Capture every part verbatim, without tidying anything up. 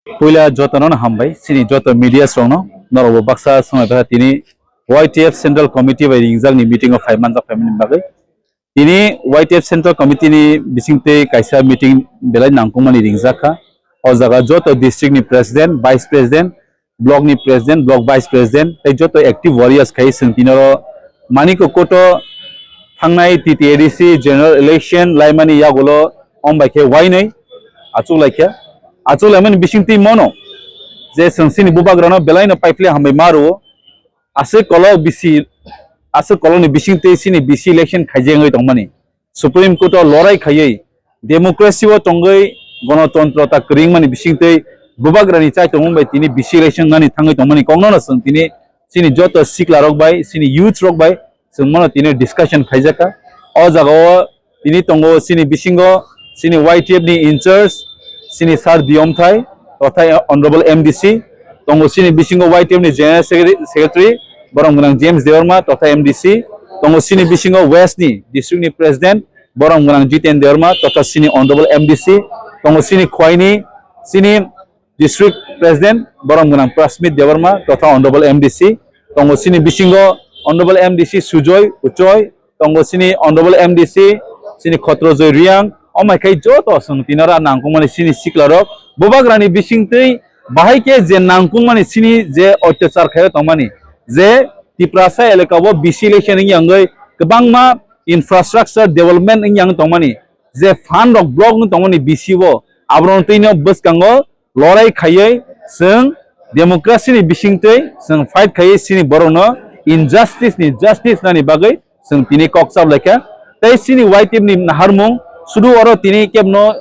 Puila jotono no hambai, chini joto media rokno, norokbo baksa swngnaikha tini Y T F Central Committee bai ringjakni meeting o phai manjak phaimani bagwi. Tini Y T F Central Committee ni bisingtwi kaisa meeting belai nangkukmani ringjakha. O jaga joto district ni president, vice president, block ni president, block vice president, tei joto active warriors khai chwng tini oro Manikya Koto thangnai T T A D C general election laimani yagulo ombai khe wainwi achuk laikha. Achuk laimani bisingtwi mono je chwng chini bubagrano belaino paiphle hambai ma rwo. Aswk kolok bisi, aswk kolokni bisingtwi chini B C election khaijak wngwi tongmani. Supreme Court o lorai khaiwi democracy o tongwi gonotontro ta kwrwngmani bisingtwi bubagrani chaitongmung bai tini B C election nani thangwi tongmani kokno no chwng tini chini joto sikla rok bai, chini youth rok bai chwng mano tini discussion khaijakha. O jaga o tini tongo chini bisingo chini Y T F ni in charge chini Sir Diyomthai totha Honorable M D C, tongo chini bisingo Y T F ni General Secretary, Secretary borom gwnang James Debbarma totha M D C, tongo chini bisingo West ni district ni President borom gwnang Jiten Debbarma totha chini Honorable M D C, tongo chini Khwaini chini District President borom gwnang Prasmit Debbarma totha Honorable M D C, tongo chini bisingo Honorable M D C Sujoy Uchoi, tongo chini Honorable M D C chini Khotrojoy Riang, omai khai joto chwng tinara nangkukmani chini sikla rok bubagrani bisingtwi bahai khe je nangkukmani chini je otyachar khaio tongmani je Tiprasa elaka o B C election wngya wngwi kwbangma infrastructure development wngya wng tongmani je fund rok block wng tongmani B C o aborok twino bwskango lorai khaiwi chwng democracy ni bisingtwi chwng fight khaiwi chini borokno injustice ni justice nani bagwi chwng tini kok chap laikha. Tei chini Y T F ni naharmung sudu oro tini kebno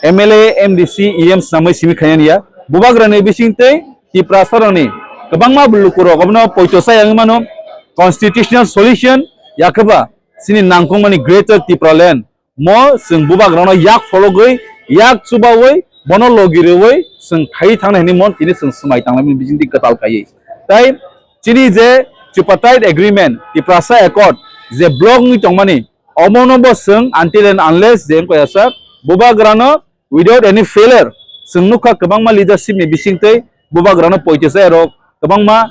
M L A, M D C, E M swnamwi simi khainani ya. Bubagrani bisingtwi Tiprasa rokni kwbangma lukurok obono poito chaya wngwi mano constitutional solution yakheba chini nangkukmani Greater Tipraland mo chwng bubagrano yak phologwi, yak chubawi, bono logi rwwi chwng khaiwi thangnai hwnwi mo tini chwng swmai tanglaimani bisingtwi kwtal khaiwi. Tai chini je Tripartite Agreement, Tiprasa Accord, je block wngwi tongmani, omono bo chwng until and unless je wngkha ya sak bubagrano without any failure, chwng nukha kwbangma leadership ni bisingtwi bubagrano poito chaya rok kwbangma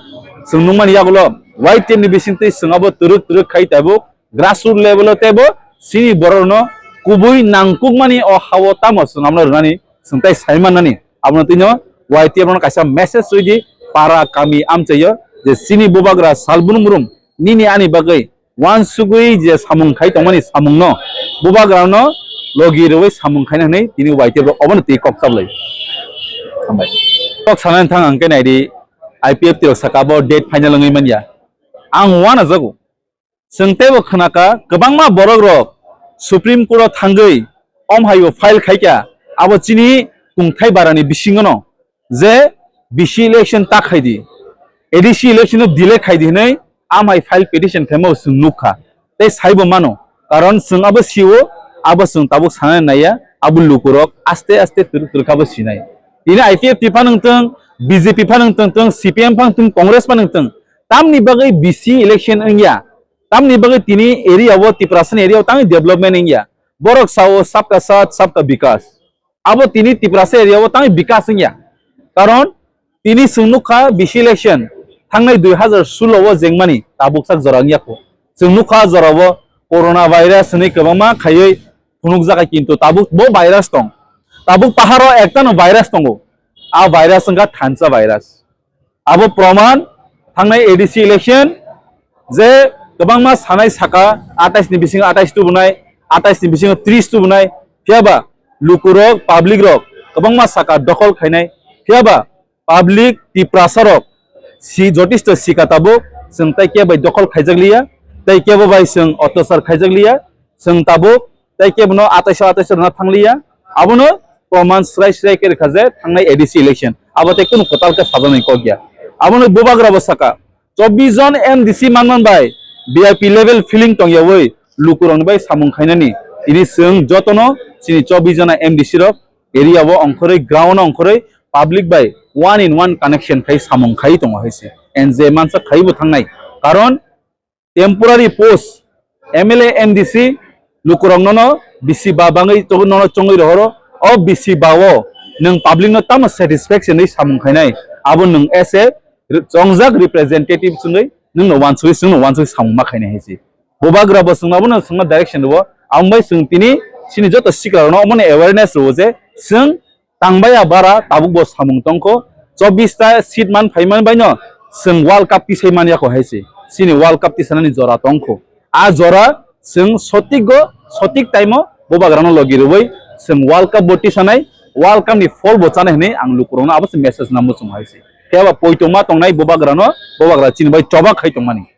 chwng nukmani yagulo Y T F ni bisingtwi chwng abo twrwk twrwk khai tabuk grassroot level o teibo chini borokno kubui nangkukmani o ha-o tamo chwng abono rwnani chwng tai sai mannani. Abono twino Y T F no kaisa message rwdi para kami amchaio je chini bubagra salbrum brum nini ani bagwi uansugwi je samung khai tongmani samungno bubagrano logi rwui samung khaina hwnwi tini Y T F rok obono twi kok chaplai. Hambai. Kok sanani thang ang khe naidi I P F T rok saka bo date final wngwi manya. Ang uanajago. Chwng teibo khwnaka kwbangma borok rok Supreme Court o thangwi om hai bo file khaikha abo chini kungthai barani bisingono je B C election ta khaidi, A D C election no delay khaidi hinwi amhai file petition khaima bo chwng nukha tei saibo mano, karon chwng abo sio, abo chwng tabuk sanani naiya, abo lukurok aste aste twrwk twrwk kha bo sinai. Tini I P F T phano wngtwng, B J P phano wngtwng, C P M phano wngtwng, Congress phano wngtwng, tamni bagwi B C election wngya, tamni bagwi tini area o, Tiprasani area o tangwi development wngya, borok sao sabka saath sabka bikas. Abo tini Tiprasa area o tangwi bikas wngya. Karon tini chwng nukha B C election thangnai dui hazar sulo o jengmani tabuk sak jora wngya kho. Chwng nukha jora o corona virus hwnwi kwbangma khaiwi phunukjakha kintu tabuk bo virus tong. Tabuk paharo ektano virus tongo. A virus wngkha thansa virus. Abo proman thangnai A D C election je kwbangma sanai saka atais ni bisingo atais tubunai, atais ni bisingo tris tubunai, phiyaba lukurok, public rok kwbangma saka dokhol khainai, phiyaba public Tiprasa rok si jotisto sika tabuk, chwng tei kebo bai dokhol khaijak liya, tei kebo bai chwng otyachar khaijak liya, chwng tabuk tei kebono atais o atais o rwna thang liya, abono proman srai srai khe rwkha je thangnai A D C election abo tei kunu kwtal khe sajaknai kok ya. Abono bubagra bo saka, chobbish jon M D C manman bai V I P level feeling tongyawi lukurokni bai samung khainani, tini chwng jotono chini chobbish jona M D C rok area o ongkhorwi, ground o ongkhorwi public bai one in one connection khai samung khai tongo hai se. And je mansa khai bo thangnai, karon temporary post M L A, M D C lukurok nono bisi ba bangwi to-, nono chongwi rohoro. O bisi ba o Nwng public no tamo satisfaction wi samung khainai, abo nwng as a re-, chongjak representative chwngwi nwngno wansugwi, chwngno wansugwi samung ma khainai hai se. Bubagra bo chwngno abono chwngno direction rwo, aboni bai chwng tini chini joto sikla rokno omono awareness rwo je chwng tangbaya bara tabuk bo samung tongkho, chobbish ta seat man phaiman baino chwng World Cup tisai man yakho hai se. Chini World Cup tisanani jora tongkho. A jora chwng sotik go, sotik time o Bubagrano logi rwui chwng World Cup bo tisanai, World Cup ni phol bo chanai hwnwi ang lukurokno abo se message namo chwng hai se. Phiya ba poitongma tongnai Bubagrano, Bubagra chini bai choba khai tongmani.